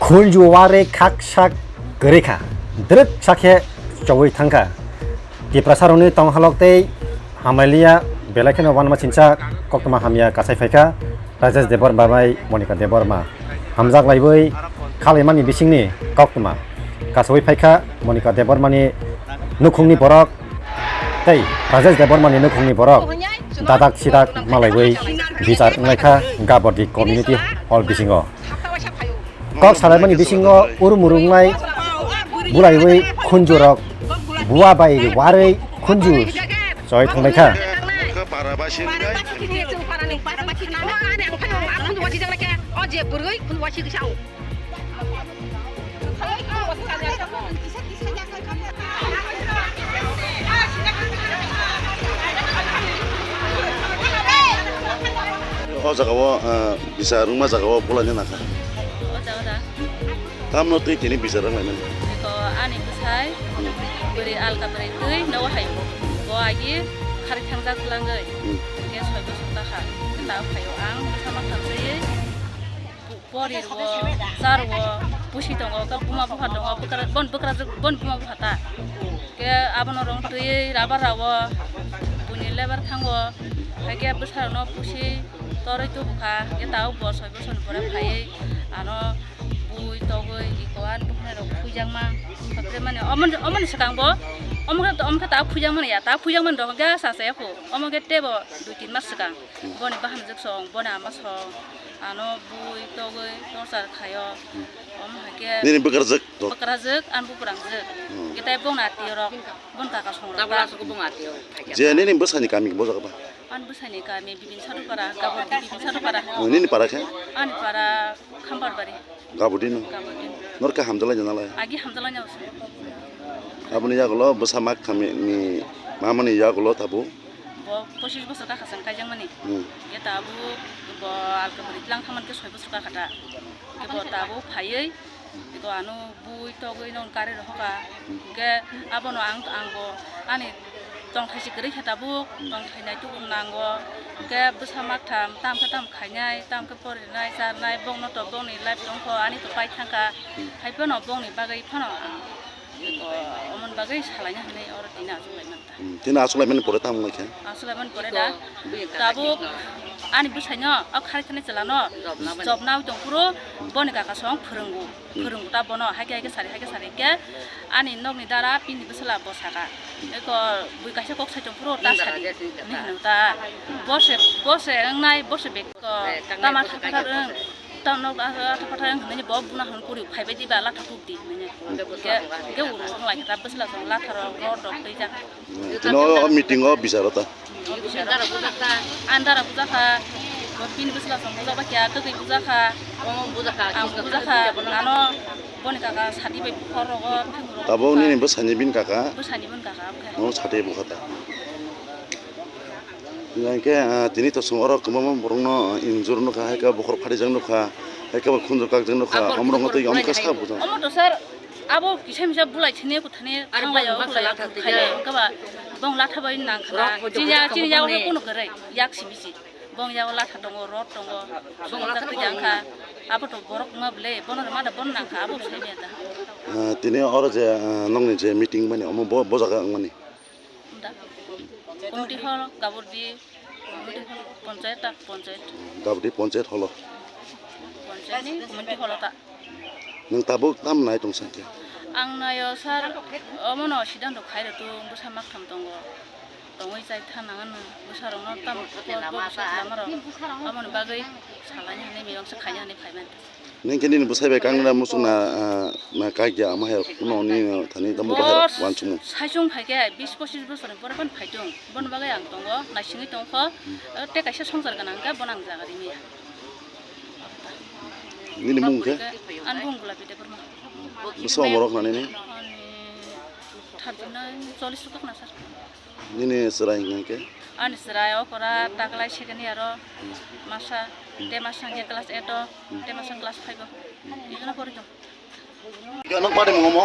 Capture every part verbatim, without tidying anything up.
Khunju wari khak sak kwrwi kha, drwk sakhe chowi thang kha. Tiprasarokni tonghalok tei hamlailiya belai kheno uanama sincha koktwma hamya kasai phai kha Rajesh Debbarma bai Monika Debbarma. Hamjak laiwi khalaimani bisingni koktwma kasaui phai kha Monika Debbarmani nukhungni borok tei Rajesh Debbarmani nukhungni borok dadak sidak malaiwi bichar wnglaikha Gabodi Community Hall bisingo. Kok salaimani bisingo urumurungnai bulaiwi khunjurok bua bai warwi khunju choi thanglaikha. O jaga o, ah, bisa rwngma jaga o bulaina nangkha. O jaga da. Tamno twi tini bisa rwnglaimani. Eko ani bwsai, hmm, bwrwi alka bwrwi twi nogo hai bo agi khari thangjak twlangwi. Hmm. Khe soi bosor ta kha. Khe ta phaio ang bwsa ma khamsaiwi. Porirwo, charwo, pusi tongo, khe buma bupha tongo, bwkra-, bon bwkrajwk, bon buma bupha ta. Khe abono rwng twiwi rubber rao, buini lebar thango, hai khe bwsarokno pusi torwi tubukha, khe tabuk bo soi bosoni pore phaiwi ano bui togwi iko ani buphanirok khuijakma, hapre mani omoni, omoni swkang bo, omo khe, omo khe tabuk khuijakmani ya, tabuk khuijakmani rok hwnkhe asa se kho, omo khe teibo dui tin mas swkang, boni bahan jwk song, boni ama song. Ano bui togwi torchar khaio. Hmm. Omo hai khe nini bwkrajwk to? Bwkrajwk, ani buprangjwk. Hmm. Khe tai bongni atio rok, bon kaka song rok. Tabla ta. Suku bong atio. Je nini bwsani kami bo jaga ba? Ani bwsani kami Bibin Sadupara, Gabodi Bibin Sadupara. Oh, nini para khe? Ani para Khambarbaari. Gabodi no? Gabodi. Nor khe hamjalai jana lai? Agi hamjalai jana se. Aboni yagulo bwsa mak kami ni mamani yagulo tabo? Bo pochis bosor kha khasang kaijakmani. Hmm. Khe tabuk bo alka bwrwi tlang thangmani khe soi bosor kha kha ta. Khe bo tabuk phaiwi, khe bo ano bui togwi nong kari rohoka. Hmm. Khe abono ang, ang bo ani tongthai si kwrwi khe tabuk, hmm, tongthai nai tubu nango. Khe bwsa maktham, tam khe tam khainai, tam khe porinai, charnai, bongno to bongni life tongkho, ani to pai thangkha. Hmm. Hai phano bongni bagwi phano ang Eko, omon bagwi salaina hinwi oro tini achuk lai manta. Hmm, tini achuk lai mani pore tamo wngkha? Achuk lai mani pore da. Tabuk ani bwsaino, o khari thani chwlano job nawi tong phuru boni kaka song phwrwngo. Hmm. Phwrwngo ta bono, hai khe, hai khe sari, hai khe sari khe ani nokni dara bini bwsala bo saka. Eko bui kaisa kok sai tong phuru ta sadi hinwi hwnwi ta. Bo se, bo se wngnai, bo se bek ko tama thapha thar wng. Tamo nok atha patha wng hinwi bo buna hwn kuri phaibai diba latha kuk di hinwi. Hwnkhe, hwnkhe uro wng lai khe ta bwsla song latha rok rot rok twijak. Tino o meeting o bicharo ta. Andara bujakha, bini bwsla song bujakha, kwtwi bujakha. Ang bujakha, ano boni kaka sadi bai bukhor rogo. Tabuk nini bwsani bini kaka? Bwsani bini kaka. No sadi bukha ta. Hingke, ah, tini to chwng oro kwbangma borokno, ah, injure nukha, hai khe bokhorok phatijak nukha, hai khe bo khunju kakjak nukha, omorok twi omkhe sa bujang. Omo to sir, abo kisa misa bulai thani ko thani thanglaio, bulai khailai, hwnkhe ba bong latha bai nang khana. Chini ya, chini ya, ono kono kwrwi, yak si bisi. Bong ya latha tongo, rot tongo, songla khaijang kha. Abo to borok ma ble, bono ma da bon nang kha, abo sai me da. Ah, tini oro je, ah, nokni je meeting mani, omo bo, bo jaga wngmani. Da. Community hall, Gabordi, community hall, panchayat ta, panchayat. Gabordi panchayat hall o. Panchayat ni community hall o ta. Nwng tabuk tam nai tong sankhe? Ang naio sir, omono siddhanto khai rw tung, bwsa maktham tongo. Tongwi chai tha nang ano, bwsa rokno tam bo bwsa lama rok. Aboni bagwi salaini hinwi miyang se khaina hinwi phai man. Nini khe nini bwsai bai kangra muchung na, ah, na kagya ama hai rok no nini thani tamo bahai rok wansukmung. Saichung phai khe bis pochis bosor ni pore phano phai tung. Boni bagwi ang tongo, naisingwi tongkho, eh, tei kaisa songchar gwnang khe bono ang jaga rimya. Nini mung khe? Ani mung Gulapi Debbarma. Bwsa omorok na nini? Ani thirty nine, chollish rok na sir. Nini chwrai hwnkhe? Ani chwrai okora taklai second year o, masa, hmm, tei masa hwnkhe class eight o, hmm, tei masa class five o. Hmm. Ebono pori tong. Ika nwng pari mungo mo?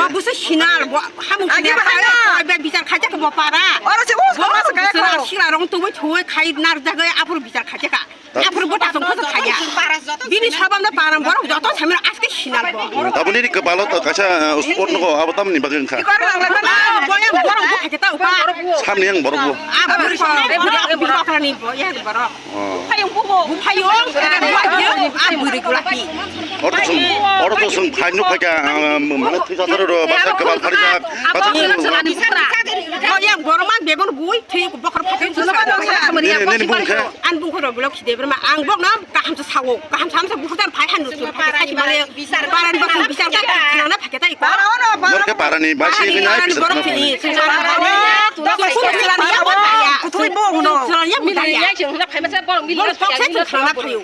Bo busu sinal, bo hamung sinal, bai bichar khaijak bo para. Oro se us koma se kaya karo. Sila rong tubui thui khai nar jagai aphuru bichar khaijak. Aphuru bo tasong khoso khaya. Bini sabam da param borok joto samin aske sinal bo. Tabuni ni kepalo to kaisa sport no abo tamni bagwi wngkha. Boyang borok bo khaijak ta upa. Samni yang borok bo. Aphuru ko, aphuru ko, aphuru ni bo yang borok. Buphayung, buphayung, buphayung, ah, bwrwi gulati. Oro to sung, oro to sung phaino phaikha, ah, mane thwi satharo ro, basa kebal pharijak, basa kebal. Oh, yang boroma bebon bui, thwi bokhor phaikha. Nini, nini bung khe? An bung khoro blok khide berma, ang bok na kaham sa sawo, kaham sa sa bukhor jan phai han ru sur, phai khai mane, paran bok sung bisar ta, khana phaikha ta iko. Nor khe parani, baisi ni nai, parani bisar borok khana thwi, sung parani borok, sung sung sung ni ya, ya. Kuthwi bo huno. Sung ni ya, ya. Borok kok sa sung khana phaio.